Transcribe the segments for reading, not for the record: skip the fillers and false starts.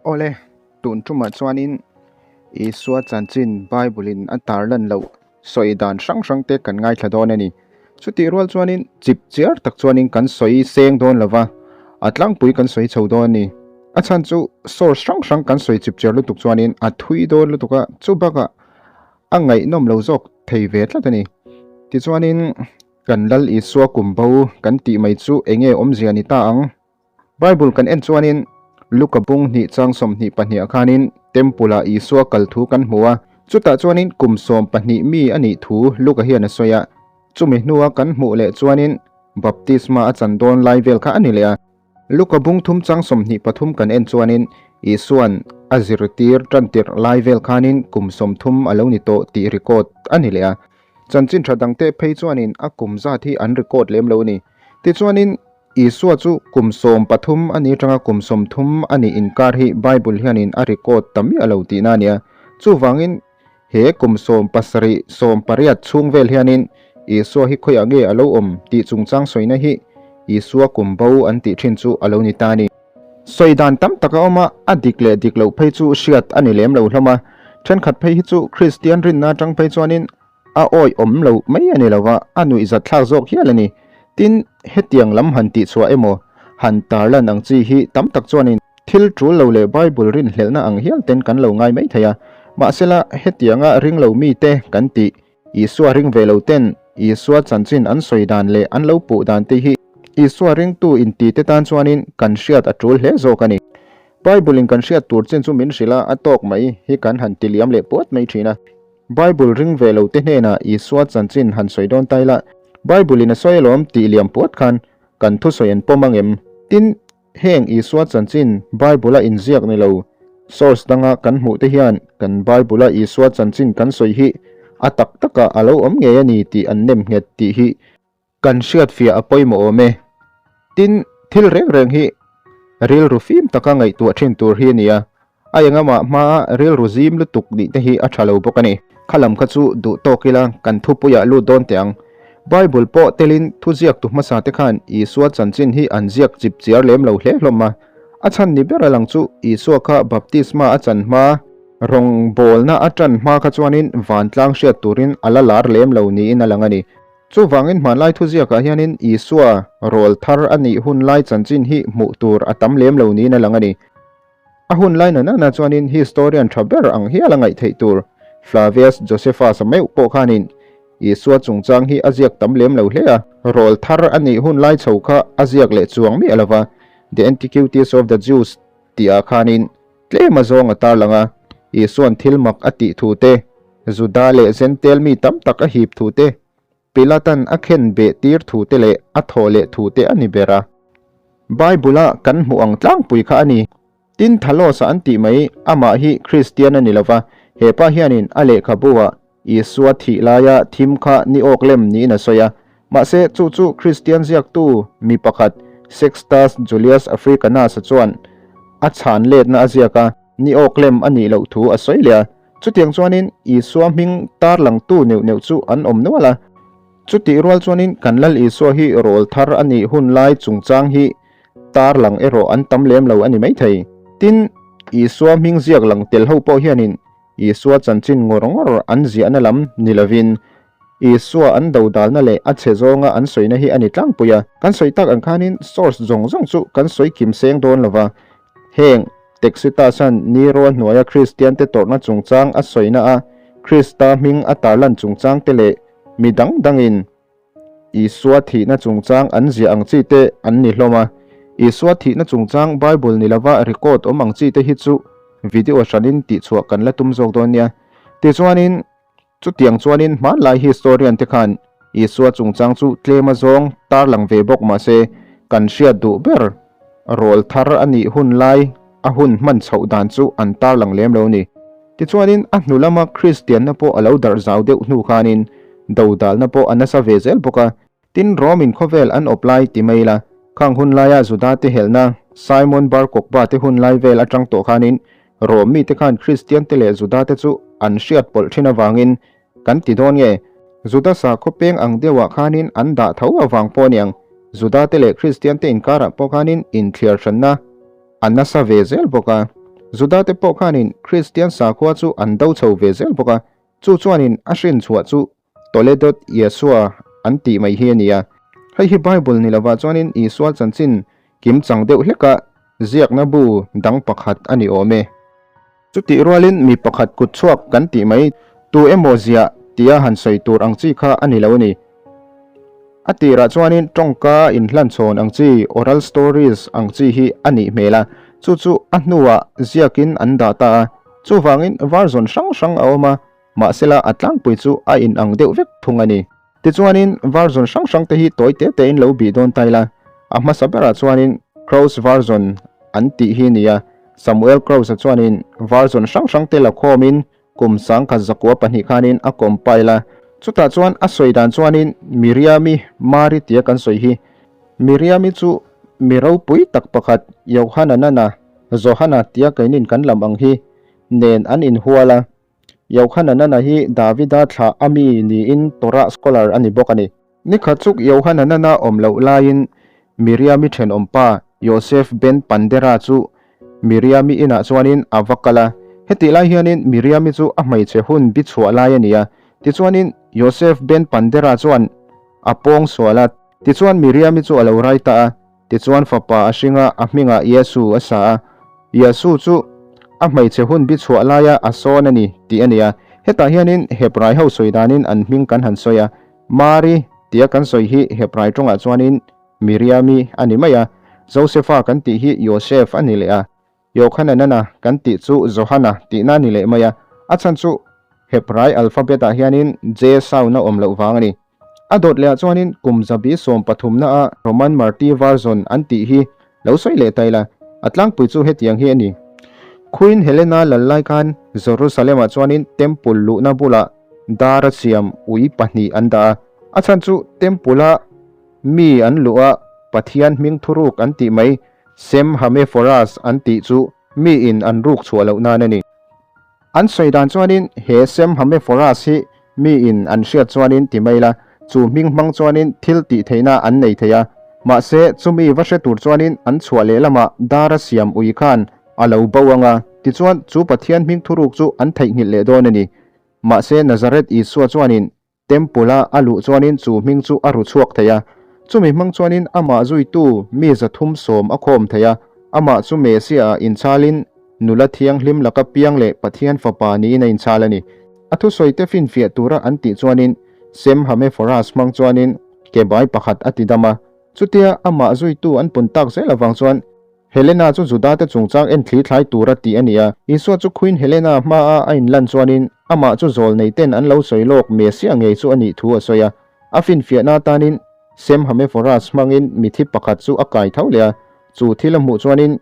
Awle, tun tumah chuanin Isua chanchin Bible-in a tarlan loh sawi dan hrang hrang te kan ngaithla dawn a ni. Chutih rual chuanin chip chiar tak chuanin kan sawi seng dawn lo va, a tlangpui kan sawi chho dawn a ni. A chhan chu source hrang hrang kan sawi chip chiar lutuk chuanin a thui dawn lutuk a, chu bakah a ngaihnawm lo zawk thei ve tlat a ni. Tichuanin kan Lal Isua kum bo kan tih mai chu enge awmzia ni ta ang? Bible kan en chuanin Luka bung hnih chang 22 ah khanin Temple ah Isua kal thu kan hmu a, chutah chuanin kum 12 mi a nih thu Luka hian a sawi a, chumi hnua kan hmuh leh chuanin Baptisma a chan dawn lai vel kha a ni leh a. Luka bung thum chang 23 kan en chuanin Isua'n a zirtir tantirh lai vel khanin kum 30 a lo ni tawh tih record a ni leh a. Chanchin tha dangte phei chuanin a kum zat hi an record lem lo a ni. Tichuanin Isua chu kum 13 a nih atanga kum 30 a nih inkar hi Bible hianin a record ta miah lo tihna a nia. Chuvangin he kum 17, 18 chhung vel hianin Isua hi khawiah nge a lo awm tih chungchang sawina hi Isua kum bo an tih thin chu a lo ni ta a ni. Sawi dan tam tak a awm a, a dik leh dik loh phei chu hriat a ni lem lo hlawm a. Thenkhat phei hi chu Kristian rinna atang phei chuanin A awi awm lo mai a ni lo va, a nuihzat thlak zawk hial a ni. Tin, hetiang lam han tihchhuah emaw, han tarlan ang chi hi tam tak chuanin thil tul lo leh Bible rinhlelhna ang hial ten kan lo ngai mai thei a. Mahsela, hetianga ring lo mite kan tih, Isua ring ve lo ten Isua chanchin an sawi dan leh an lo puh dan te hi Isua ringtu inti te tan chuanin kan hriat a tul hle zawk a ni. Bible-in kan hriat tur chin chu min hrilh a, a tawk mai hi kan han ti liam leh puat mai thin a. Bible ring ve lo te hnenah Isua chanchin han sawi dawn ta ila, Bible in a sawi alawm tih liam puat khan kan thusawi an pawm angem? Tin, heng Isua chanchin Bible a inziak ni lo source danga kan hmuh te hian kan Bible a Isua chanchin kan sawi hi a tak takah a lo awm ngei a ni tih an nem nghet tih hi Kan hriatfiah a pawimawh awm e. Tin, thil reng reng hi rilru fim taka ngaihtuah thin tur hi a ni a, a engamah hmaa rilru zim lutuk nih te hi a tha lo bawk a ni. Kha lam kha chu duh tawk ila kan thupuiah lut dawn teh ang. Bible pawh telin thuziaktu hmasa te khan Isua chanchin hi an ziak chip chiar lem lo hle hlawm a. A chhan ni ber a lang chu Isua kha baptisma a chan hma, rawngbawlna a tan hma kha chuanin vantlang hriat turin a la lar lem lo niin a lang a ni. Chuvangin hmanlai thuziakah hianin Isua rawl thar a nih hun lai chanchin hi hmuh tur a tam lem lo niin a lang a ni. A hun lai na nana chuanin historian tha ber ang hial a ngaih theih tur Flavius Josephus-a meuh pawh khanin Isua chungchang hi a ziak tam lem lo hle a. Rawl thar a nih hun lai chho kha a ziak leh chuang miah lo va, The Antiquities of the Jews tihah khanin tlem a zawng a tarlang a, Isua'n thil mak a tih thu te, Juda leh Jentail mi tam tak a hip thu te, Pilatan a khen beh tir thu te leh a thawh leh thu te a ni ber a. Bible-a kan hmuh ang tlangpui kha a ni. Tin, Thalos-a an tih mai, amah hi Kristian a ni lo va, he pa hianin a lehkhabu-ah Isua thih laia thim kha ni awk lem niin a sawi a. Mahse, chu chu Kristian ziaktu mi pakhat Sextus Julius Africanus-a chuan a chhan letna a ziak a, ni awk lem a nih loh thu a sawi leh a. Chutiang chuanin Isua hming tarlangtu neuh neuh chu an awm nual a. Chutih rual chuanin kan Lal Isua hi rawl thar a nih hun lai chungchang hi tarlang erawh an tam lem lo a ni maithei. Tin, Isua hming ziak lang tel ho pawh hianin Isua chanchin ngawr ngawr an ziahna lam ni lovin, Isua an dodalna leh a chhe zawnga an sawina hi a ni tlangpui a. Kan sawi tak ang khanin source zawng zawng chu kan sawi kim seng dawn lova, heng Tacitus-a'n Nero-a hnuaia Kristiante tawrhna chungchang a sawina a Krista hming a tarlan chungchang te leh mi dang dangin Isua thihna chungchang an ziah ang chi te an ni hlawm a. Isua thihna chungchang Bible ni lova record awm ang chi te hi chu video hranin tihchhuah kan la tum zawk dawn nia. Tichuanin, chutiang chuanin hmanlai historian te khan Isua chungchang chu tlem a zawng tarlang ve bawk mahse kan hriat duh ber rawl thar a nih hun lai a hun hman chhoh dan chu an tarlang lem lo ni. Tichuanin a hnu lama Kristianna pawh a lo darh zau deuh hnu khanin dodalna pawh a nasa ve zel bawk a. Tin, Rome-in khawvel an awp lai ti mai ila, khang hun laia Juda-te helhna Simon Bar Kokhba te hun lai vel atang tawh khanin Rome mite khan Kristiante leh Juda-te chu an hriat pawlh thin avangin kan ti dawn nge? Juda sakhaw peng ang deuhah khanin an dah tho avang pawh aniang Juda-te leh Kristiante inkarah pawh khanin inthliar hranna a nasa ve zel bawk a. Judate pawh khanin Kristian sakhua chu an do chho ve zel bawk a, chu chuanin a hrin chhuah chu Toledot Yeshua an tih mai hi a ni a. Hei hi Bible ni lovah chuanin Isua chanchin kim chang deuh hleka ziakna bu dang pakhat a ni awm e. Chutih rualin mi pakhat kut chhuak kan tih mai tu emaw ziah tia han sawi tur ang chi kha a ni lo a ni. A tirah chuanin tawngka inhlanchhawn ang chi, oral stories, ang chi hi a nih hmel a, chu chu a hnuah ziakin an dah ta a. Chuvangin version hrang hrang a awm a, mahsela a tlangpui chu a inang deuh vek thung a ni. Tichuanin version hrang hrang te hi tawi te tein lo bih dawn ta ila, a hmasa berah chuanin Crouse version an tih hi nia, Samuel Crouse-a chuanin version hrang hrang te la khawmin kum 1902 khanin a compile a, chutah chuan a sawi dan chuanin Miriami, Mari tia kan sawi hi, Miriami chu mi ropui tak pakhat Yohananana, Johana tia keinin kan lam ang hi, nen an inhual a. Yohananana hi Davida thlah a mi niin Torah scholar a ni bawk a ni. Ni khat chuk Yohananana awm loh laiin Miriami thenawmpa Yosef ben Pandera chu Miriami inah chuanin a va kal a. Hetih lai hianin Miriami chu a hmeichhe hun bi chhuah lai a ni a. Tichuanin Yosef ben Pandera chuan a pawng sual a. Tichuan Miriami chu a lo rai ta a. Tichuan fapa a hring a, a hmingah Iesu a sa a. Iesu chu a hmeichhe hun bi chhuah laia a sawn a ni tih a ni a. Hetah hianin Hebrai ho sawi danin an hming kan han sawi a. Mari tia kan sawi hi Hebrai tawngah chuanin Miriami a ni mai a. Josefa kan tih hi Yosef a ni leh a. Yokhananana kan tih chu Johana tihna a ni leh mai a. A chhan chu Hebrai alphabet-ah hianin J sound a awm loh vang a ni. A dawt lehah chuanin kum zabi sawm pathumna-a Roman Marti Version an tih hi lo sawi leh ta ila, a tlangpui chu hetiang hi a ni. Queen Helena lal lai khan Jerusalem-ah chuanin Temple luhna bulah dara siam ui pahnih an dah a, a chhan chu Temple-a mi an luh a Pathian hming thuruk an tih mai Sem Hamephoras an tih chu miin an ruk chhuah loh nan a ni. An sawi dan chuanin he Sem Hamephoras hi miin an hriat chuanin ti mai la, chu hming hmang chuanin thil tih theihna an nei thei a. Mahse, chumi va hre tur chuanin an chhuah leh lamah dara siam ui khan a lo bo ang a, tichuan chu Pathian hming thuruk chu an theihnghilh leh dawn a ni. Mahse, Nazareth Isua chuanin Temple-a a luh chuanin chu hming chu a ru chhuak thei a. Chumi hmang chuanin amah zuitu mi 310 a khawm thei a. Amah chu Messiah-ah inchhalin nula thianghlim laka piang leh Pathian fapa niin a inchhal a ni. A thusawite finfiah tura an tih chuanin Sem Hamephoras hmang chuanin kebai pakhat a ti dam a. Chutia amah zuitu an pun tak zel avang chuan Helena chu Judate chungchang en thli thlai tura tih a ni a. Isua chu Queen Helena hmaa a inlan chuanin amah chu zawl neiten an lo sawi lawk Messiah ngei chu a nih thu a sawi a. A finfiahna atanin Sem Hamephoras hmangin mithi pakhat chu a kai tho leh a. Chu thil a hmuh chuanin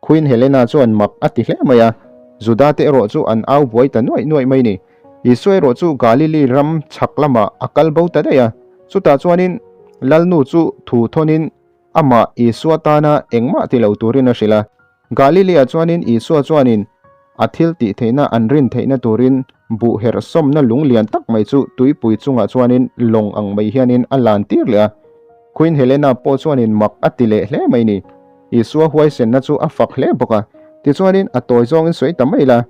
Queen Helena chuan mak a ti hle mai a. Judate erawh chu an au buai ta nuaih nuaih mai ni. Isua erawh chu Galili ram chhak lamah a kal bo ta daih a. Chutah chuanin Lalnu chu thu thawnin Amah Isua tana engmah ti lo turin a hrilh a. Galilea chuanin Isua chuanin a thil tih theihna an rin theihna turin buh herh sawmna lung lian tak mai chu tuipui chungah chuanin lawng ang mai hianin a lan tir leh a. Queen Helena pawh chuanin mak a ti leh hle mai ni. Isua huaisenna chu a fak hle bawk a. Tichuanin a tawi zawngin sawi ta mai la.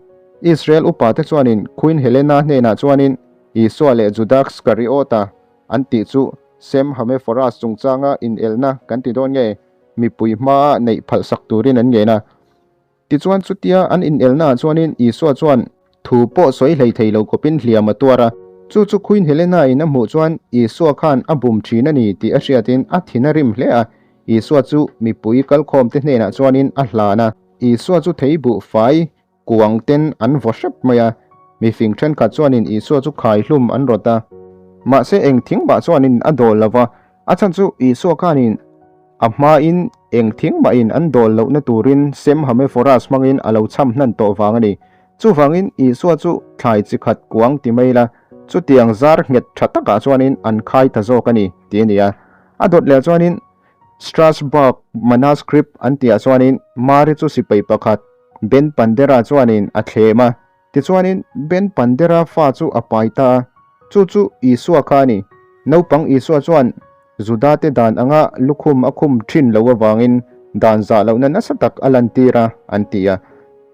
Israel upate chuanin Queen Helena hnenah chuanin Isua leh Juda Iskariota An tih chu Sem Hamephoras chungchanga inelna kan ti dawn nge mipui hmaa neih phalhsak turin an ngen a. Tichuan chutia an inelnaah chuanin Isua chuan thu pawh sawi hlei thei lo khawpin hliam a tuar a. Chu chu Queen Helena-in a hmuh chuan Isua khan a bum thin a ni tih a hriatin a thin a rim hle a. Isua chu mipui kalkhawmte hnenah chuanin a hlan a. Isua chu thei buh fai Kuang ten an vaw hrep mai a, mifing thenkhat chuanin Isua chu khai hlum an rawt a. Mahse eng thing mah chuanin a dawl lo va, a chhan chu Isua khanin a hmain eng thing mahin an dawl lohna turin Sem Hamephoras hmangin a lo cham hnan tawh vang a ni. Chuvangin Isua chu thlai chi khat kuang ti mai la, chutiang zar nghet tha takah chuanin an khai ta zawk a ni, ti a ni a. A dawt leh chuanin Strasbourg Manuscript an tihah chuanin Mari chu sipai pakhat Ben Pandera chuanin a thlem a, tichuanin Ben Pandera fa chu a pai ta a, chu chu Isua kha a ni. Naupang Isua chuan Judate dan anga lukhum a khum thin lo avangin dan zah lohna nasa tak a lantir a, an ti a.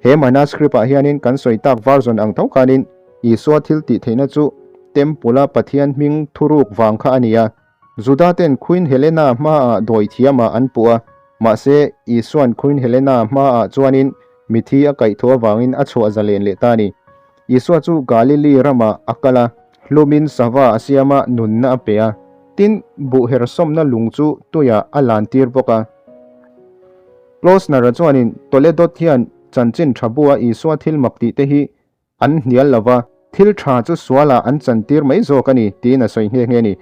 He manuscript-ah hianin kan sawi tak version ang tho khanin Isua thil tih theihna chu Temple-a Pathian hming thuruk vang kha a ni a. Juda-ten Queen Helena hmaah dawithiamah an puh a, mahse Isua'n Queen Helena hmaah chuanin mithi a kaih thu avangin a chhuah zalen leh ta a ni. Isua chu Galili ramah a kal a, hlumin sava a siam a, nunna a pe a. Tin, buh hersawmna lung chu tuiah a lantir bawk a. Klausner-a chuanin Toledot hian chanchin tha bua Isua thil mak tih te hi an hnial lo va, thil tha chu sualah an chantir mai zawk a ni, tiin a sawi nghe nghe a ni.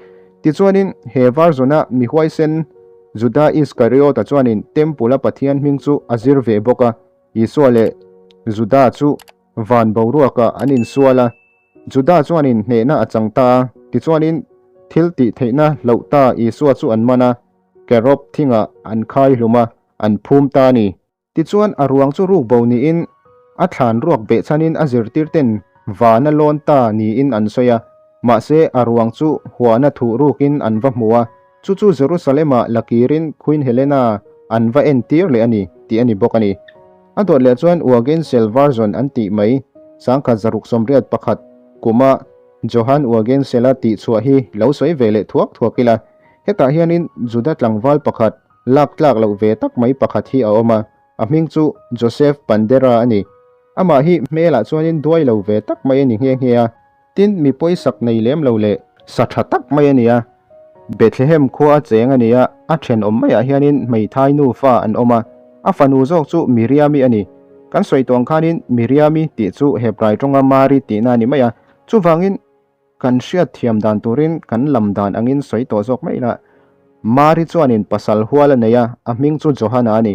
Tichuanin, he version-a mi huaisen Juda Iskariot-a chuanin Temple-a Pathian hming chu a zir ve bawk a, Isua leh Juda chu van boruakah an insual a, Juda chuanin hnehna a chang ta a, tichuanin thil tih theihna hloh ta Isua chu an man a, Kerob thingah an khai hlum a, an phum ta a ni. Tichuan a ruang chu ruk bo niin a thlan ruak beh chhanin a zirtir ten van a lawn ta niin an sawi a, mahse a ruang chu huana thuh rukin an va hmu a, chu chu Jerusalem-ah la kirin Queen Helena an va entir leh a ni tih a ni bawk a ni. A dawt leh chuan Uagensel Version an tih mai 1681 kuma Johann Uagensel-a tihchhuah hi lo sawi ve leh thuak thuak ila, Hetah hianin Juda tlangval pakhat, lak tlak loh ve tak mai pakhat hi a awm a, a hming chu Joseph Pandera a ni. Amah hi hmelah chuanin duai lo ve tak mai a ni nghe nghe a, tin mi pawisak nei lem lo leh sa tha tak mai a ni a. Bethlehem khua a cheng a ni a, a thenawm maiah hianin hmeithai nufa an awm a, a fanu zawk chu Miriami a ni. Kan sawi tawng khanin Miriami tih chu Hebrai tawnga Mari tihna a ni mai a, chuvangin Kan hriat thiam dan turin kan lam dan angin sawi tawh zawk mai ila. Mari chuanin pasal hual a nei a, a hming chu Johana a ni.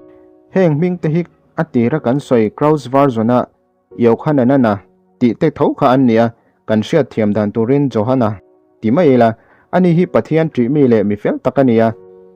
Heng hming te hi a tira kan sawi Kraus version-a Yokhananana tih te tho kha an ni a, kan hriat thiam dan turin Johana ti mai ila. Ani hi Pathian ṭihmi leh mi fel tak a ni a,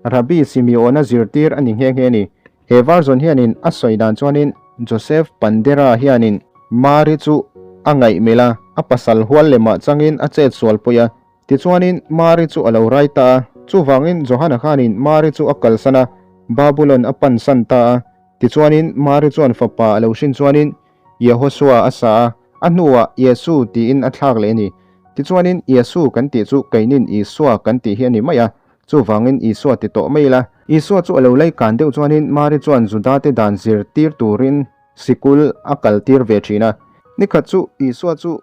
Rabbi Simeona zirtir a ni nghe nghe a ni. He version hianin a sawi dan chuanin Joseph Pandera hianin Mari chu a ngaihmelh a, a pasal hual lemah changin a chet sual pui a. Tichuanin Mari chu a lo rai ta a, chuvangin Johana khanin Mari chu a kalsan a, Babulon a pansan ta a. Tichuanin Mari chuan fapa a lo hrin chuanin Yehosua a sa a, a hnuah Yesu tiin a thlak leh a ni. Tichuanin Yesu kan tih chu keinin Isua kan tih hi a ni mai a, Chuvangin Isua ti tawh mai ila. Isua chu a lo lei kan deuh chuanin Mari chuan Judate dan zirtir turin sikul a kaltir ve thin a. Nikhat chu Isua chu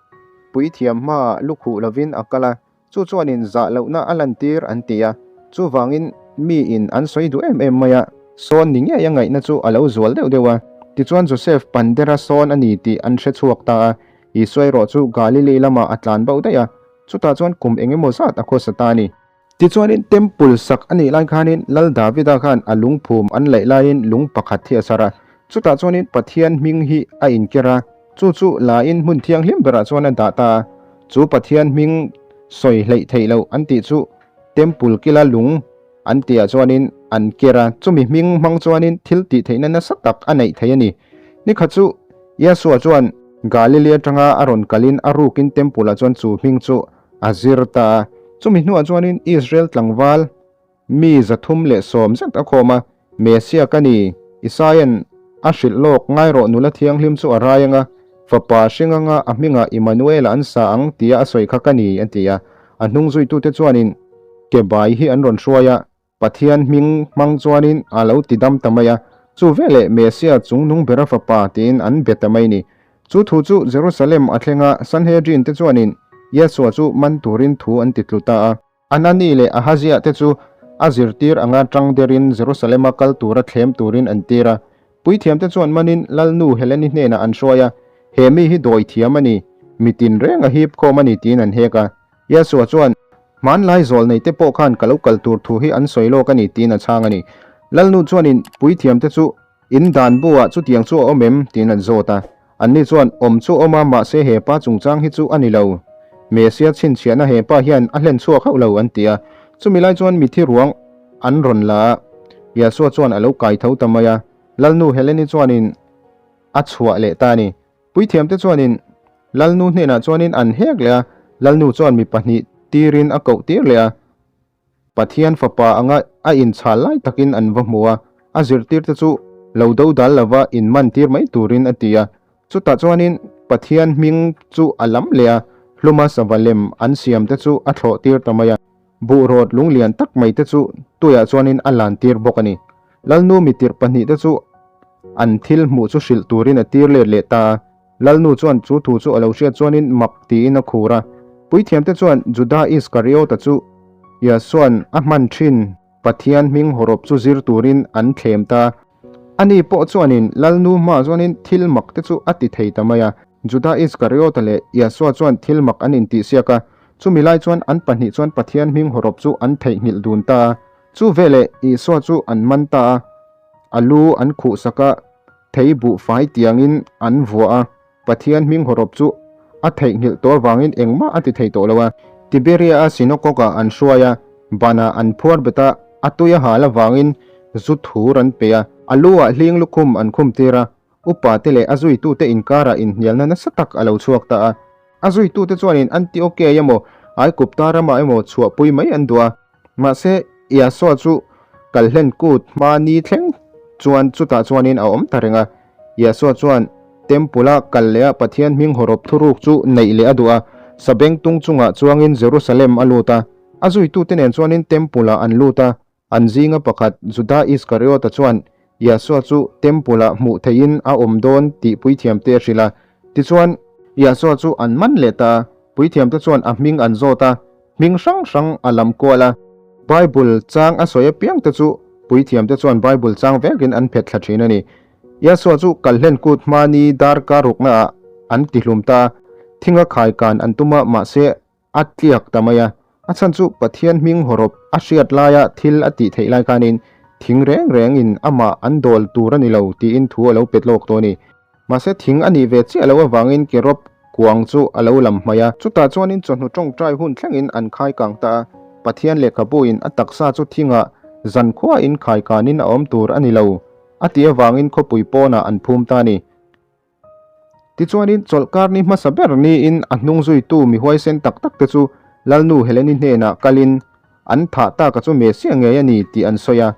puithiam hmaah lukhuh lovin a kal a, chu chuanin zah lohna a lantir an ti a. Chuvangin miin an sawi duh em em mai a, sawn ni ngei a ngaihna chu a lo zual deuh deuh a. Tichuan Joseph Pandera sawn a ni tih an hre chhuak ta a, Isua erawh chu Galili lamah a tlan bauh daih a, chutah chuan kum eng emaw zat a khawsa ta a ni. Tichuanin Temple sak a nih lai khanin Lal Davida khan a lungphum an laih laiin lung pakhat hi a chhar a, chutah chuanin Pathian hming hi a inker a, chu chu lain hmun thianghlim berah chuan a dah ta a. Chu Pathian hming sawi hleih theih loh an tih chu Temple kila lung an tihah chuanin an ker a, chumi hming hmang chuanin thil tih theihna nasa tak a neih thei a ni. Nikhat chu Yeshua chuan Galili atanga a rawn kalin a rukin Temple-ah chuan chu hming chu A zir ta a. Chumi hnuah chuanin Israel tlangval mi 310 zet a khawm a, Mesia ka ni, Isaia'n a hrilh lawk ngai rawh nula thianghlim chu a rai anga, fapa hring anga a hmingah Immanuela an sa ang tia a sawi kha ka ni, a ti a. A hnung zuitute chuanin ke bai hi an rawn hruai a, Pathian hming hmang chuanin a lo ti dam ta mai a, chu veleh Mesia chungnung bera fapa tiin an be ta mai ni. Chu thu chu Jerusalem a thleng a, Sanhedrin te chuanin Yeshua chu man turin thu an ti tlu ta a. Anani leh Ahaziah te chu a zirtir anga tang derin Jerusalem-a kal tura thlem turin an tir a. Puithiamte chuan manin Lalnu Heleni hnenah an hruai a, He mi hi dawi thiam a ni, mi tinreng a hip khawm a ni tiin an hek a. Yeshua chuan, Hmanlai zawl neite pawh khan ka lo kal tur thu hi an sawi lawk a ni, tiin a chhang a ni. Lalnu chuanin puithiamte chu, In dan bu-ah chutiang chu a awm em? tiin an zawt a. Anni chuan, Awm chu awm a, mahse he pa chungchang hi chu a ni lo. Mesia chhinchhiahna he pa hian a hlen chhuak hauh lo, an ti a. Chumi lai chuan mithi ruang an rawn la a, Yeshua chuan a lo kai tho ta mai a. Lalnu Heleni chuanin a chhuah leh ta a ni. Puithiamte chuanin Lalnu hnenah chuanin an hek leh a, Lalnu chuan mi pahnih tirin a koh tir leh a. Pathian fapa anga a inchhal lai takin an va hmu a, a zirtirte chu lo dodal lova inman tir mai turin a ti a. Chutah chuanin Pathian hming chu a lam leh a, hluma sava lem an siam te chu a thlawh tir ta mai a. Buhrawt lunglian tak mai te chu tuiah chuanin a lan tir bawk a ni. Lalnu mitirh pahnihte chu an thil hmuh chu hrilh turin a tir let leh ta a. Lalnu chuan chu thu chu a lo hriat chuanin mak tiin a khur a. Puithiamte chuan Juda Iskariota chu Isua'n a hman thin Pathian hming hawrawp chu zir turin an thlem ta. Ani pawh chuanin Lalnu hmaah chuanin thil mak te chu a ti thei ta mai a. Juda Iskariota leh Isua chuan thil mak an intihsiak a. Chumi lai chuan an pahnih chuan Pathian hming hawrawp chu an theihnghilh dun ta a. Chu veleh Isua chu an man ta a, a lu an khuhsak a, thei buhfai tiangin an vuah a, Pathian hming hawrawp chu a theihnghilh tawh avangin engmah a ti thei tawh lo a. Tiberia-a synagogue-ah an hruai a, banah an phuar bet a, a tui a hal avangin zu thur an pe a, a lu-ah hling lukhum an khum tir a, upate leh a zuitute inkarah inhnialna nasa tak a lo chhuak ta a. A zuitute chuanin Antiochia emaw Aigupta ramah emaw chhuahpui mai an duh a. Mahse, Iasua chu kalhlen kut hma ni thleng chuan chutah chuanin a awm ta reng a. Iasua chuan Temple-a kal leh a Pathian hming hawrawp thuruk chu neih leh a duh a. Sabengtung chungah chuangin Jerusalem a lut a. A zuitute nen chuanin Temple-ah an lut a. An zinga pakhat Juda Iskariota chuan Yahshua chu Temple-ah hmuh theihin a awm dawn tih puithiamte a hrilh a. Tichuan, Yahshua chu an man leh ta a, puithiamte chuan a hming an zawt a, hming hrang hrang a lam kual a. Bible chang a sawi apiangte chu puithiamte chuan Bible chang vekin an phet thla thin a ni. Yahshua chu kalhlen kut hmani darkar ruknaah an tihlum ta a, thinga khaikan an tum a, mahse, A tliak ta mai a, a chhan chu Pathian hming hawrawp a hriat laia thil a tih theih lai khanin thing reng rengin amah an dawl tur a ni lo tiin thu a lo pet lawk tawh a ni. Mahse thing a nih ve chiah loh avangin Kerob kuang chu a lo lam hmaih a. Chutah chuanin chawhnu tawngtai hun thlengin an khai kang ta a, Pathian lehkhabuin a taksa chu thingah zankhuain khai kanin a awm tur a ni lo a tih avangin khawpui pawnah an phum ta a ni. Tichuanin chawlhkar ni hmasa ber niin a hnung zuitu mi huaisen tak tak te chu Lalnu Heleni hnenah kalin an thah taka chu Messiah ngei a ni tih an sawi a.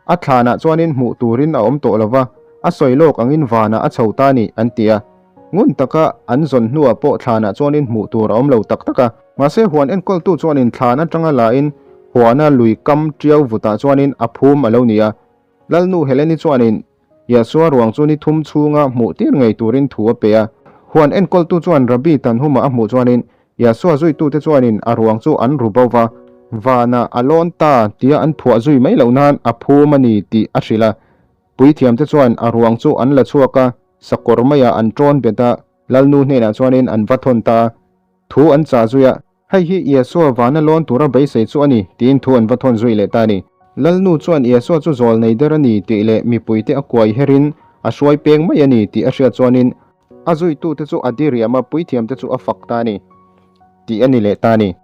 A thlanah chuanin hmuh turin a awm tawh lova, a sawi lawk angin vanah a chho ta a ni an ti a. Ngun taka an zawn hnuah pawh thlanah chuanin hmuh tur a awm lo tak tak a. Mahse huan enkawltu chuanin thlan atanga lain huana lui kam tiau vutah chuanin a phum a lo ni a. Lalnu Heleni chuanin Yahshua ruang chu ni thum chhunga hmuh tir ngei turin thu a pe a. Huan enkawltu chuan Rabbi Tanhuma a hmuh chuanin Yahshua zuitute chuanin a ruang chu an ru bo va, vanah a lawn ta tia an phuah zui mai loh nan a phum a ni tih a hrilh a. Puithiamte chuan a ruang chu an la chhuak a, sakawr maiah an ṭawn bet a, Lalnu hnenah chuanin an va thawn ta a. Thu an chah zui a. Hei hi Yahshua vana lawn tura beisei chu a ni, tiin thu an va thawn zui leh ta a ni. Lalnu chuan Yahshua chu zawl nei der a ni tih leh mipuite a kuai herin a hruai peng mai a ni tih a hriat chuanin a zuitute chu a diriam a, puithiamte chu a fak ta a ni tih a ni leh ta a ni.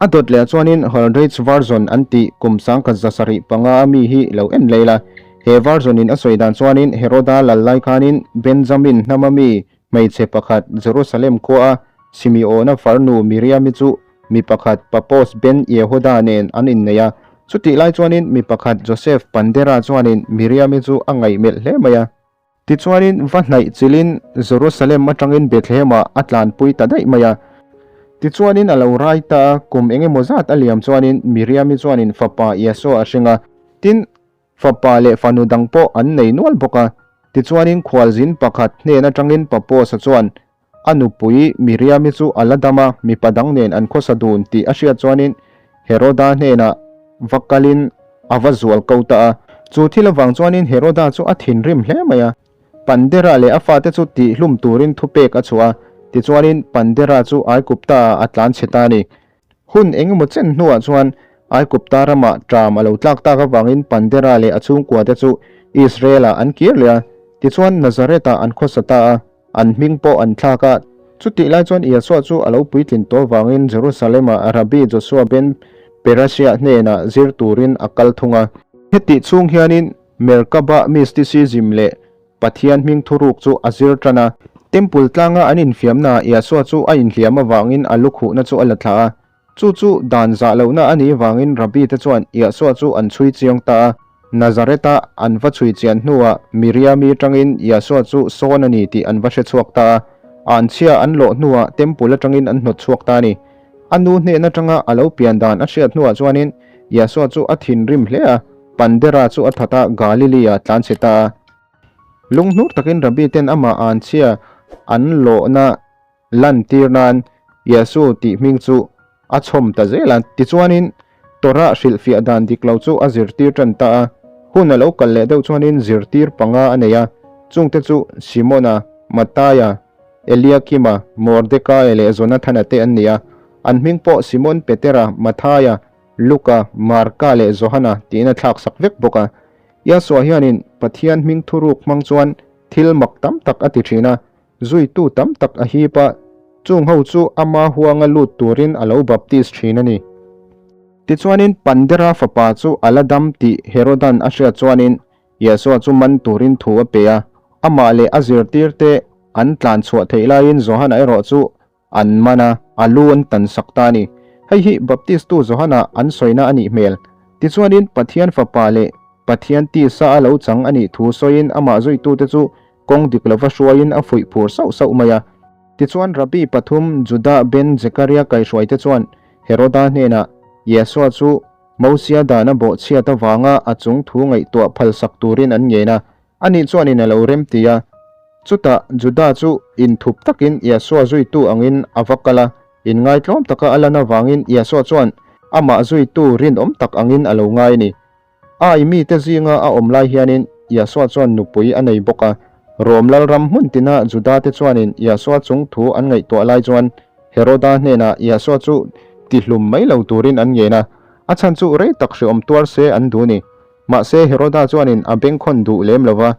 A dawt leh chuanin Holdridge Version an tih kum 1705 a mi hi lo en lei la. He version in a sawi dan chuanin Heroda lal lai khanin Benjamin hnama mi Hmeichhe pakhat Jerusalem khua a Simeona farnu Miriami chu mi pakhat Papos ben Yehuda nen an innei a. Chutih lai chuanin mi pakhat Joseph Pandera chuanin Miriami chu a ngaihmelh hle mai a. Tichuanin va hnaih chilhin Jerusalem atangin Bethlehem-ah a tlanpui ta daih mai a. Tichuanin a lo rai ta a, kum engemaw zat a liam chuanin Miriami chuanin fapa Yeshua a hring a. Tin, Fapa leh fanu dang pawh an nei nual bawk a. Tichuanin khualzin pakhat hnen atangin Paposa chuan a nupui Miriami chu a la dam a, mipa dang nen an khawsa dun tih a hriat chuanin Heroda hnenah va kalin a va zual ko ta a. Chu thil avang chuanin Heroda chu a thinrim hle mai a. Pandera leh a fate chu tihhlum turin thupek a chhuah a, tichuanin Pandera chu Aigupta-ah a tlanchhe ta a ni. Hun eng emaw chen hnuah chuan Aigupta ramah ṭam a lo tlak tak avangin Pandera leh a chhungkuate chu Israel-ah an kir leh a, tichuan Nazareth-ah an khawsa ta a, an hming pawh an thlak a. Chutih lai chuan Yahshua chu a lo puitlin tawh avangin Jerusalem-ah Rabbi Joshua ben Perasiah hnenah zir turin a kal thung a. Hetih chhung hianin Merkabah mysticism leh Pathian hming thuruk chu a zir tan a. Temple tlanga an infiamnaah Yahshua chu a inhliam avangin a lukhuhna chu a la thla a. Chu chu dan zah lohna a nih vangin Rabbi te chuan Yahshua chu an chhui chiang ta a. Nazareth-a an va chhui chian hnuah Miriami atangin Yahshua chu sawn a ni tih an va hre chhuak ta a. Anchhia an lawh hnuah Temple atangin an hnawt chhuak ta a ni. A nu hnen atanga a lo pian dan a hriat hnuah chuanin Yahshua chu a thinrim hle a, Pandera chu a that a, Galilee-ah tlan chhe ta a. Lunghnur takin Rabbi ten amah anchhia an lawhna lantir nan Yesu tih hming chu a chhawm ta zel a. Tichuanin Torah hrilhfiah dan dik lo chu a zirtir tan ta a. Hun a lo kal leh deuh chuanin zirtir panga a nei a, chungte chu Simona, Mattaia, Eliakima, Mordekaia leh Jonathana te an ni a. An hming pawh Simon Petera, Matthaia, Luka, Marka leh Johana tiin a thlaksak vek bawk a. Yahshua hianin Pathian hming thuruk hmang chuan thil mak tam tak a ti thin a, Zuitu tam tak a hip a, chung ho chu ama huanga lut turin a lo baptis thin a ni. Tichuanin Pandera fapa chu a la dam tih Herodan a hriat chuanin Yahshua chu man turin thu a pe a, amah leh a zirtirte an tlan chhuah theih laiin Johana erawh chu An man a, a lu an tan sak ta a ni. Hei hi Baptistu Johana an sawina a nih hmel. Tichuanin Pathian Fapa leh Pathian tisa a lo chang a nih thu sawiin amah zuitute chu kawng dik lova hruaiin a fuih phur sauh sauh mai a. Tichuan Rabbi pathum Judah ben Zekaria kaihruaite chuan Heroda hnenah Yeshua chu Mosia dana bawhchhiat avanga a chung thu ngaihtuah phalsak turin an ngen a. Ani chuanin a lo rem ti a. Chutah Juda chu inthup takin Yahshua zuitu angin a va kal a, inngaitlawm taka a lan avangin Yahshua chuan amah zuitu rinawm tak angin a lo ngai a ni. Ai mite zinga a awm lai hianin Yahshua chuan nupui a nei bawk a. Rom lalram hmun tina Juda te chuanin Yahshua chung thu an ngaihtuah lai chuan Heroda hnenah Yahshua chu tihlum mai lo turin an ngen a, a chhan chu rei tak hreawm tuar se an duh a ni. Mahse Heroda chuanin a bengkhawn duh lem lo va,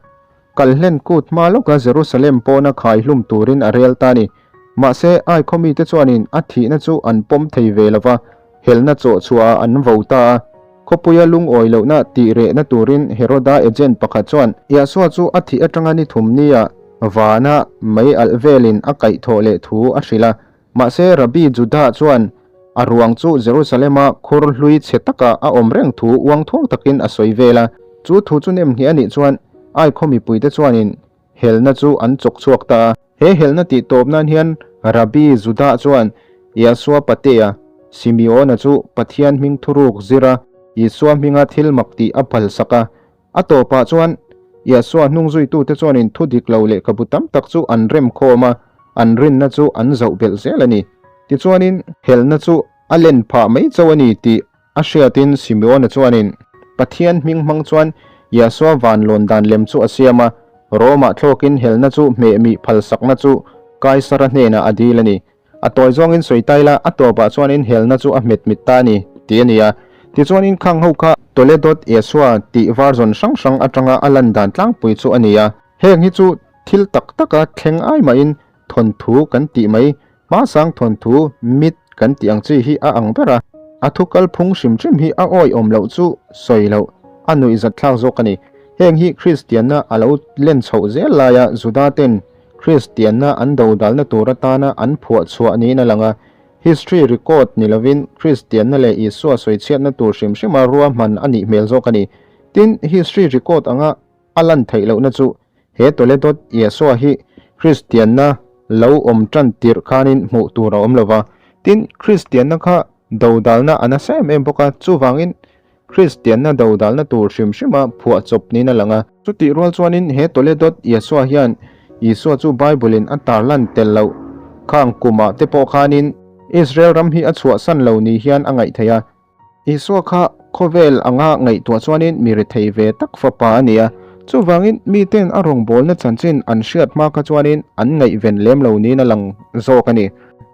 kalhlen kut hma lawka Jerusalem pawna khai hlum turin a rel ta a ni. Mahse Ai khaw mite chuanin a thihna chu an pawm thei ve lo va, helna chawh chhuahah an vo ta a. Khawpuia lungawi lohna tih rehna turin Heroda agent pakhat chuan Yahshua chu a thih atanga ni thum nia vana mei alh velin a kaihthawh leh thu a hrilh a. Mahse, Rabbi Judah chuan a ruang chu Jerusalema khur hlui chhe taka a awm reng thu uang thuang takin a sawi vel a. Chu thu chu nem ngheh a nih chuan Ai khaw mipuite chuanin helna chu an chawk chhuak ta a. He helna tih tawp nan hian Rabbi Judah chuan Yahshua Patea, Simeona chu Pathian hming thuruk zira Isua hminga thil mak tih a phalsak a. A tawpah chuan Yahshua hnungzuitute chuanin thu dik lo lehkhabu tam tak chu an rem khawm a, an rinna chu an zoh belh zel a ni. Tichuanin helna chu a len phah mai chauh a ni tih a hriatin Simeona chuanin Pathian hming hmang chuan Yahshua vanlawn dan lem chu a siam a, Rome-ah thlawkin helna chu hmehmih phalsakna chu Kaisara hnenah a dil a ni. A tawi zawngin sawi ta ila, a tawpah chuanin helna chu a hmet mit ta a ni, tih a ni a. Tichuanin khang ho kha Toledot Yeshua tih version hrang hrang atanga a lan dan tlangpui chu a ni a. Heng hi chu thil tak taka thleng ai mahin thawnthu kan tih mai, hmasang thawnthu, myth, kan tih ang chi hi a ang ber a. A thu kalphung hrim hrim hi a awihawm loh chu sawi loh, a nuihzat thlak zawk a ni. Heng hi Kristianna a lo len chhoh zel laia Juda ten Kristianna an dodalna tur atana an phuah chhuah niin a lang a, history record ni lovin Kristianna leh Isua sawichhiatna tur hrim hrima ruahman a nih hmel zawk a ni. Tin, history record anga a lan theih lohna chu he Toledot Isua hi Kristianna lo awm tan tirh khanin hmuh tur a awm lova. Tin, Kristianna kha dodalna a nasa em em bawk a, chuvangin Kristianna dodalna tur hrim hrima phuah chawp niin a lang a. Chutih rual chuanin he Toledot Yeshua hian Isua chu Bible-in a tarlan tel loh khang kumah te pawh khanin Israel ram hi a chhuahsan lo ni hian a ngaih theih a. Isua kha khawvel anga ngaihtuah chuanin mi rethei ve tak fapa a ni a, chuvangin miten a rawngbawlna chanchin an hriat hma kha chuanin an ngaihven lem lo niin a lang zawk a ni.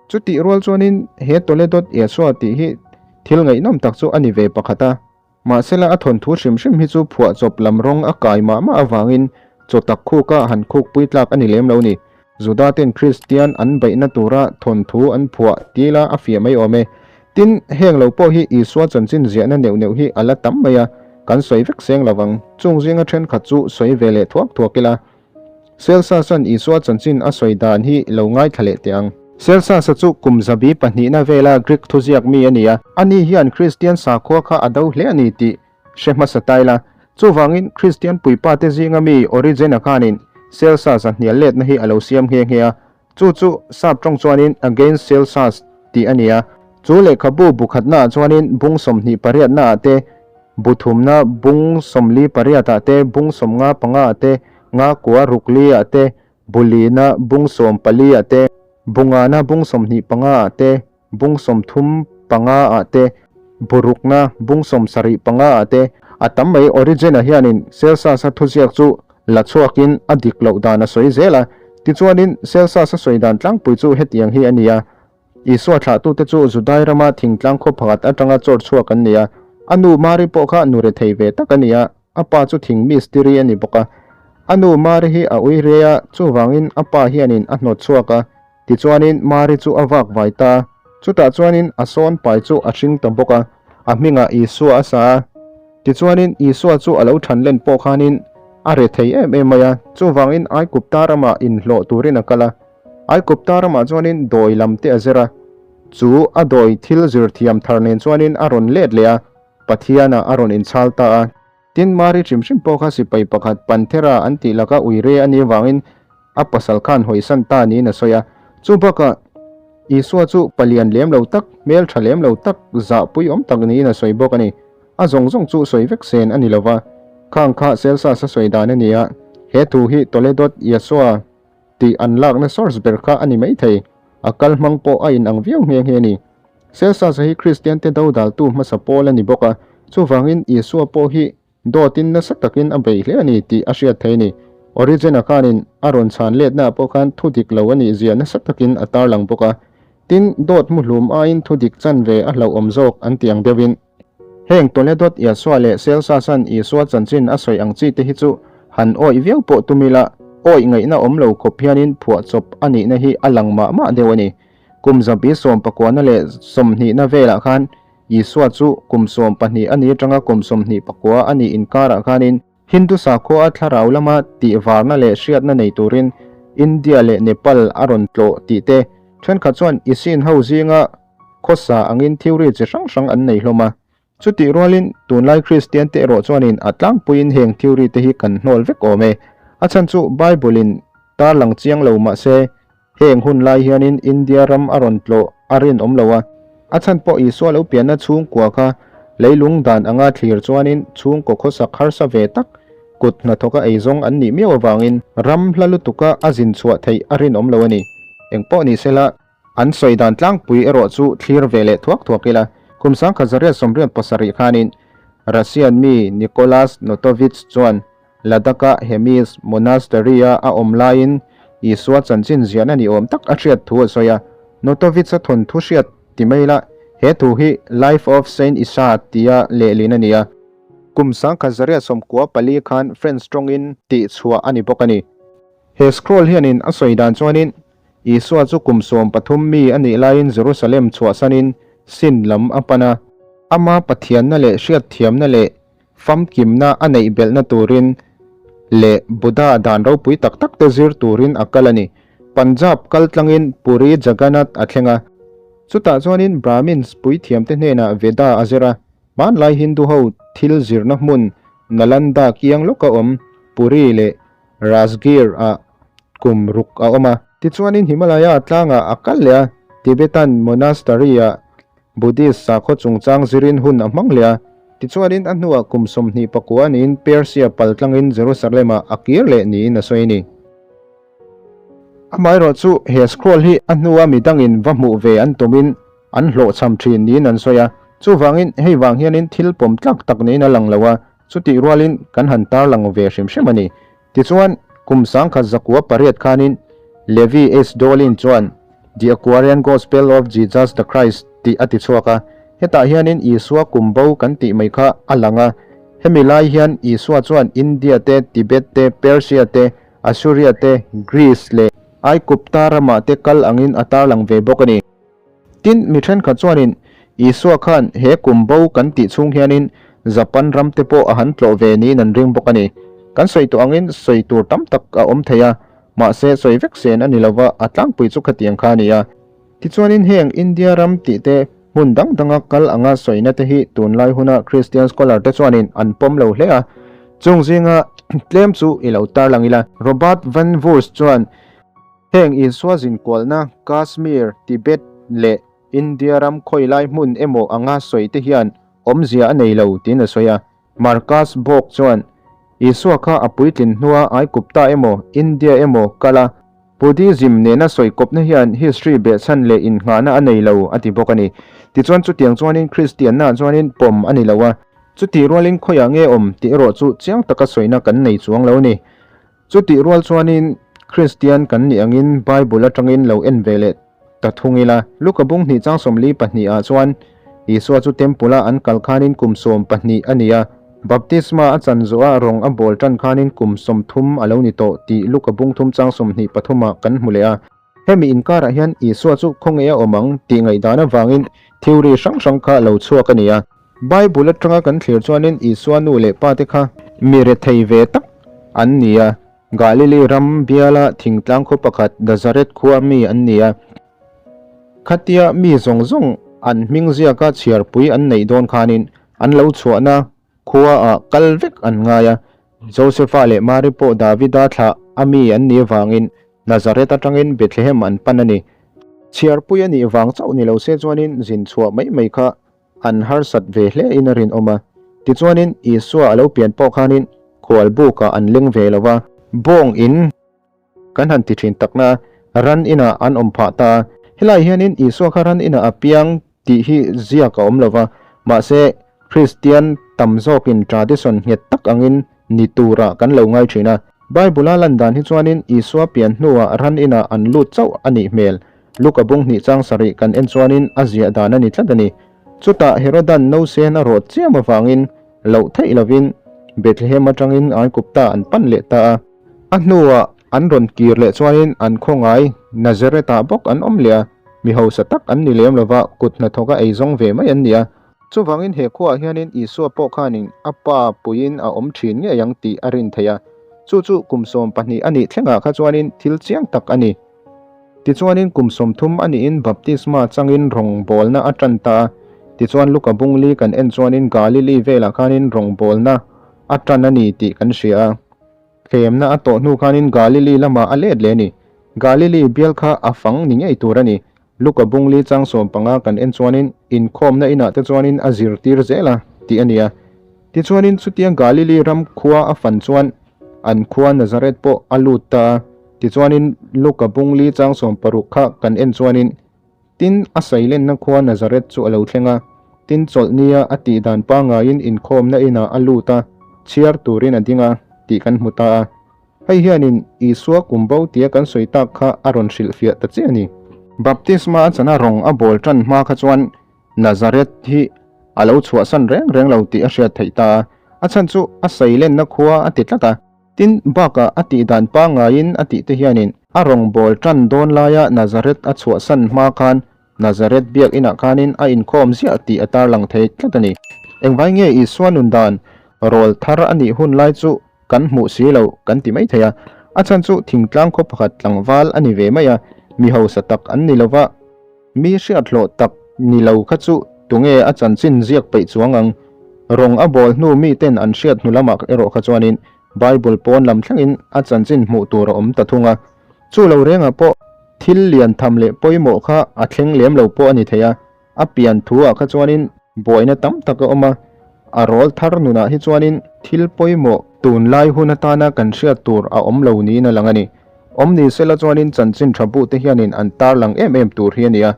Chutih rual chuanin he Toledot Yeshua tih hi Thil ngaihnawm tak chu a ni ve pakhat a, mahsela a thawnthu hrim hrim hi chu phuahchawp lam rawng a kai mah mah avangin chaw tak khuka han khukpui tlak a ni lem lo ni. Juda ten Kristian an beihna tura thawnthu an phuah ti la a fiah mai awm e. Tin, heng lo pawh hi Isua chanchin ziahna neuh neuh hi a la tam mai a, kan sawi vek seng lo vang. Chung zinga thenkhat chu sawi ve leh thuak thuak ila. Celsus-a'n Isua chanchin a sawi dan hi lo ngaithla leh teh ang. Celsus-a chu kum zabi pahnihna vela Greek thuziak mi a ni a. Ani hian Kristian sakhua kha a do hle a ni tih hre hmasa ta ila. Chuvangin, Kristian puipate zinga mi Origen-a khanin Celsus-a hnial letna hi a lo siam nghe nghe a. Chu chu sap tawng chuanin Against Celsus tih a ni a. Chu lehkhabu bu khatnaah chuanin bung 28naah te, bu thumna bung 48ah te, bung 55ah te, nga kua ruk liah te, bu lina bung 14ah te, bu ngana bung 25ah te, bung 35 ah te, bu rukna bung 75 ah te, a tam mai. Origen-a hianin Celsus-a thuziak chu la chhuakin a dik loh dan a sawi zel a. Tichuanin Celsus-a sawi dan tlangpui chu hetiang hi a ni a, Isua thlahtute chu Judai rama thingtlang khaw pakhat atanga chawr chhuak an ni a, a nu Mari pawh kha nu rethei ve tak a ni a, a pa chu thing mistiri a ni bawk a. A nu Mari hi a ui rei a, chuvangin a pa hianin a hnawt chhuak a. Tichuanin Mari chu a vak vai ta a, chutah chuanin a sawn pai chu a hring ta bawk a, a hmingah Isua a sa a. Tichuanin Isua chu a lo than len pawh khanin a re thei em em mai a, chuvangin Aikupta ramah inhlawh turin a kal a. Aikupta ramah chuanin dawi lam te a zir a, chu a dawi thil zir thiam thar nen chuanin a rawn let leh a, Pathianah a rawn inchhal ta a. Tin, Mari hrim hrim pawh kha sipai pakhat Panthera an tih laka uire a nih avangin a pasal khan hawisan ta niin a sawi a. Chu bakah Isua chu palian lem lo tak, hmel tha lem lo tak, zahpui awm tak niin a sawi bawk a ni. A zawng zawng chu sawi vek sen a ni lo va. Khang kha Celsus a sawi dan a ni a, he thu hi Toledot Yeshua tih an lakna source ber kha a ni maithei. A kal hmang pawh a inang viau nghe nghe a ni. Celsus-a hi Kristiante dodaltu hmasa pawl a ni bawk a, chuvangin Isua pawh hi dawtin nasa takin a bei hle a ni tih a hriat thei a ni. Origen-a khanin a rawn chhan letnaah pawh khan thu dik lo a nih zia nasa takin a tarlang bawk a. Tin, dawt muhlum aiin thu dik chanve a hlauhawm zawk an ti ang deuhin. Heng Toledot Yahshua leh Celsus-a'n Isua chanchin a sawi ang chi te hi chu han awih viau pawh tum ila, awih ngaihna awm lo khawp hianin phuahchawp a nihna hi a lang mah mah deuh a ni. Kum zabi sawmpakuana leh sawmhnihna velah khan Isua chu kum 12 a ni atanga kum 24 a nih inkarah khanin Hindu sakhua thlarau lama tihvarna leh hriatna nei turin India leh Nepal a rawn tlawh tih te, thenkhat chuan Isin ho zinga Khawsa angin theory chi hrang hrang an nei hlawm a. Chutih rualin tunlai Kristian te erawh chuanin a tlangpuiin heng theory te hi kan hnawl vek awm e. A chhan chu Bible in tarlang chiang lo mah se heng hun lai hianin India ram a rawn tlawh a rinawm lo a. A chhan pawh Isua lo pianna chhungkua kha leilung dan anga thlir chuanin chhungkaw khawsak harsa ve tak kut hnathawka eizawng an nih miau avangin ram hla lutuka a zin chhuah theih a rinawm lo a ni. Engpawh ni sela. An sawi dan tlangpui erawh chu thlir ve leh thuak thuak ila, kum 1887 khanin Russian mi Nicholas Notovich chuan Ladakh-a Hemis Monastery-a a awm laiin Isua chanchin ziahna ni awm tak a hriat thu a sawi a. Notovich-a thawnthu hriat ti mai ila, he thu hi Life of Saint Isa tia lehlin a ni a. Kum 1994 khan French tawngin tihchhuah a ni bawk a ni. He scroll hianin a sawi dan chuanin Isua chu kum 13 mi a nih laiin Jerusalem chhuahsanin Sin lam a pan a. Ama Pathianna leh hriatthiamna leh famkimna a neih belhna turin leh Buddha dan ropui tak tak te zir turin a kal a ni. Punjab kal tlangin Puri Jagannath a thleng a. Chutah chuanin Brahmins puithiamte hnenah Veda a zir a. Hmanlai Hindu ho thil zirna hmun Nalanda kiang lawka awm Puri leh Rajgir ah kum ruk a awm a. Tichuanin Himalaya tlangah a kal leh a, Tibetan Monastery ah Buddhist sakhaw chungchang zirin hun a hmang leh a. Tichuanin a hnuah kum 29 niin Persia pal tlangin Jerusalem ah a kir leh niin a sawi a ni. Amaherawh chu he scroll hi a hnua midangin va hmuh ve an tumin an hlawhchham thin niin an sawi a. Chuvangin hei vang hianin thil pawm tlak tak niin a lang lo a, Chutih rualin kan han tarlang ve hrim hrim a ni. Tichuan, kum 1908 khanin Levi H. Dolin chuan The Aquarian Gospel of Jesus the Christ tih a ti chhuak a. Hetah hianin Isua kum bo kan tih mai kha a lang a. Hemi lai hian Isua chuan India te, Tibet te, Persia te, Assuria te, Greece leh Aikupta ramah te kal angin a tarlang ve bawk a ni. Tin, mi thenkhat chuanin Isua khan he kum bo kan tih chhung hianin Japan ram te pawh a han tlawh ve niin an ring bawk a ni. Kan sawi tawh angin sawi tur tam tak a awm thei a, mahse sawi vek sen a ni lova, a tlangpui chu khatiang kha a ni a. Tichuanin heng India ram tih te hmun dang danga kal anga sawina te hi tunlai huna Christian scholar te chuanin an pawm lo hle a. Chung zinga tlem chu i lo tarlang ila. Robert Van Voorst chuan heng Isua zinkualna Kashmir, Tibet leh India ram khawilai hmun emaw anga sawi te hian awmzia a nei lo tiin a sawi a. Marcus Borg chuan Isua kha a puitlin hnua Aigupta emaw India emaw kal a, Buddhism nena sawi kawpna hian history behchhan leh innghahna a nei lo a ti bawk a ni. Tichuan chutiang chuanin Kristianna chuanin pawm a ni lo a, chutih rualin khawiah nge awm tih erawh chu chiang taka sawina kan nei chuang lo a ni. Chutih rual chuanin Kristian kan nih angin Bible atangin lo en ve leh ta thung ila. Luka bung hnih chang 42 ah chuan Isua chu Temple a an kal khanin kum 12 a ni a, Baptisma a chan zawh a rawng a bawl tan khanin kum 30 a lo ni tawh tih Luka bung thum chang 23 ah kan hmu leh a. Hemi inkarah hian Isua chu khawnge a awm ang tih ngaihdan avangin theory hrang hrang kha lo chhuak a ni a. Bible atanga kan thlir chuanin Isua nu leh pa te kha mi rethei ve tak an ni a, Galili ram biala thingtlang khaw pakhat Nazareth khua mi an ni a. Khatia mi zawng zawng an hming ziaka chhiarpui an neih dawn khanin an lo chhuahna khuaah kal vek an ngai a. Josefa leh Mari pawh Davida thlah a mi an nih avangin Nazareth atangin Bethlehem an pan a ni. Chhiarpui a nih vang chauh ni lo se chuanin zin chhuah mai mai kha an harsat ve hle in a rinawm a. Tichuanin Isua a lo pian pawh khanin khual bukah an leng ve lo va. Bawng in kan han ti thin takna ran inah an awm phah ta a. Helai hianin Isua kha ran inah a piang tih hi ziak a awm lo va, mahse Kristian tam zawkin tradition nghet tak angin ni turah kan lo ngai thin a. Bible-a lan dan hi chuanin Isua pian hnuah ran inah an lut chauh a nih hmel. Luka bung hnih chang sarih kan en chuanin a ziah dan a ni tlat a ni. Chutah Herodan nausen a rawt chiam avangin loh theih lovin Bethlehem atangin Aigupta an pan leh ta a. A hnuah an rawn kir leh chuanin an khawngai Nazareth-ah bawk an awm leh a, mi hausa tak an ni lem lova kut hnathawka eizawng ve mai an ni a. Chuvangin he khuaah hianin Isua pawh khanin a pa puiin a awm thin ngei ang tih a rin theih a. Chu chu kum 12 a nih thlengah kha chuanin thil chiang tak a ni. Tichuanin kum 30 a nihin baptisma changin rawngbawlna a tan ta a. Tichuan Luka bungli kan en chuanin Galili velah khanin rawngbawlna a tan a ni tih kan hria a. Thlemna a tawh hnu khanin Galili lamah a let leh a ni. Galili bial kha a fang ni ngei tur a ni. Luka bungli chang 15 kan en chuanin inkhawmna inah te chuanin a zirtir zel a tih a ni a. Tichuanin chutiang Galili ram khua a fan chuan an khua Nazareth pawh a lut ta a. Tichuanin Luka bungli chang 60 kha kan en chuanin tin a sailenna khua Nazareth chu a lo thleng a. Tin chawlhnia a tih dan pangaiin inkhawmna inah a lut a, chhiar turin a ding a tih kan hmu ta a. Hei hianin Isua kum bo tia kan sawi tak kha a rawn hrilhfiah ta chiah a ni. Baptisma a chana rawng a bawl tan hma kha chuan Nazareth hi a lo chhuahsan reng reng lo tih a hriat theih ta a, a chhan chu a seilenna khua a ti tlat a. Tin, bakah a tih dan pangaiin a tih te hianin a rawng bawl tan dawn laia Nazareth a chhuahsan hma khan Nazareth biakinah khanin a inkhawm ziah tih a tarlang thei tlat a ni. Engvai nge Isua nun dan rawl thar a nih hun lai chu kan hmuh si lo kan ti mai thei a. A chhan chu thingtlang khaw pakhat tlangval a ni ve mai a, mi hausa tak an ni lova, mi hriathlawh tak ni lo kha chu tunge a chanchin ziak peih chuang ang. Rawng a bawl hnu miten an hriat hnu lamah erawh kha chuanin Bible pawn lam thlengin a chanchin hmuh tur a awm ta thung a. Chu lo rengah pawh thil lian tham leh pawimawh kha a thleng lem lo pawh a ni thei a, a pian thu ah kha chuanin buaina tam tak a awm a, a rawl thar nunah hi chuanin thil pawimawh tunlai hun atana kan hriat tur a awm lo niin a lang a ni. Awm ni sela chuanin chanchin tha bu te hianin an tarlang em em tur hi a ni a,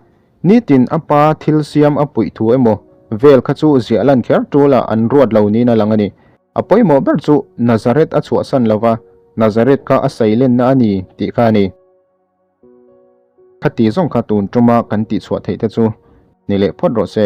nitin a pa thil siam a puih thu emaw vel kha chu ziah lan kher tul ah an ruat lo niin a lang a ni. A pawimawh ber chu Nazareth a chhuahsan lo va, Nazareth kha a seilenna a ni tih kha a ni. Khati zawng kha tun tuma kan tihchhuah theih te chu ni leh phawt rawh se.